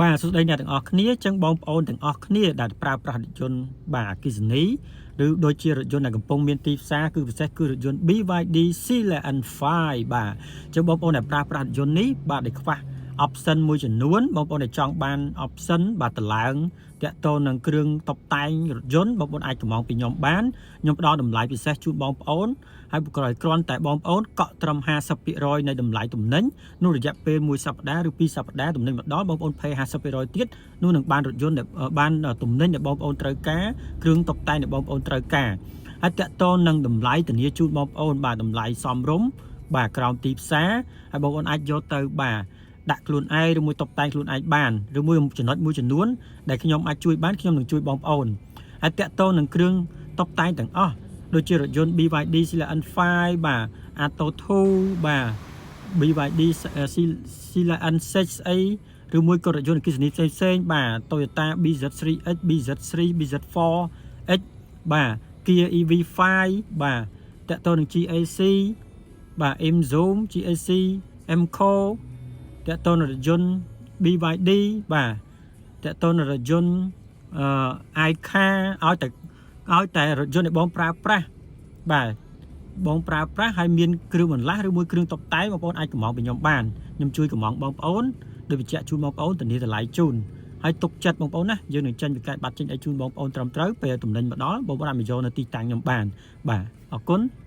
បាទសួស្តីអ្នកទាំងអស់គ្នាចឹងបងប្អូនទាំងអស់គ្នាដែលប្រើប្រាស់រថយន្តបាទអគ្គិសនីឬដូចជារថយន្តដែលកំពុងមានទីផ្សារគឺពិសេសគឺរថយន្ត BYD Sealion 5បាទចឹងបងប្អូនដែលប្រើប្រាស់រថយន្តនេះបាទដែលខ្វះ option មួយចំនួនបងប្អូនដែលចង់បាន option បាទតម្លើងតាក់ទងនឹងគ្រឿងតុបតែងរថយន្តបងប្អូនអាចកម្មង់ពីខ្ញុំបានខ្ញុំផ្ដល់តម្លៃពិសេសជូនបងប្អូនហើយក្រោយគ្រាន់តែបងប្អូនកក់ត្រឹម50%នៃតម្លៃទំនិញនោះរយៈពេល1សប្តាហ៍ឬ2សប្តាហ៍ទំនិញមកដល់បងប្អូន pay 50%ទៀតនោះនឹងបានរថយន្តដែលបានទំនិញដែលបងប្អូនត្រូវការគ្រឿងតុបតែងដែលបងប្អូនត្រូវការហើយតាក់ទងនឹងតម្លៃធានាជូនបងប្អូនបាទតម្លៃសមរម្យបាទក្រោមទីផ្សារហើយបងប្អូនអាចយកទៅបាទដាក់ខ្លួនឯងឬមួយតុបតែងខ្លួនឯងបានឬមួយចំណុចមួយចំនួនដែលខ្ញុំអាចជួយបានខ្ញុំនឹងជួយបងប្អូនហើយតាក់ទងនឹងគ្រឿងតុបតែងទាំងអស់ដូចជារថយន្ត BYD Sealion 5បាទ Atto 2បាទ BYD Sealion 6អីឬមួយក៏រថយន្តអគ្គិសនីផ្សេងផ្សេងៗបាទ Toyota BZ3X BZ3 BZ4X បាទ Kia EV5 បាទតាក់ទងនឹង GAC បាទ Emzoom GAC Emkoo តាក់ទងនឹងរថយន្ត BYD បាទតាក់ទងនឹងរថយន្តអឺ iCar ឲ្យតែរថយន្តដែលបងប្រើប្រាស់បាទបងប្រើប្រាស់ហើយមានគ្រឿងបន្លាស់ឬមួយគ្រឿងតុបតែងបងប្អូនអាចកម្មង់ពីខ្ញុំបានខ្ញុំជួយកម្មង់បងប្អូនដោយបញ្ជាក់ជូនបងប្អូនធានាតម្លៃជូនហើយទុកចិត្តបងប្អូនណាយើងនឹងចេញវិក័យប័ត្រចេញឲ្យជូនបងប្អូនត្រឹមត្រូវពេលទំនិញមកដល់បងប្អូនអាចមកយកនៅទីតាំងខ្ញុំបានបាទអរគុណ។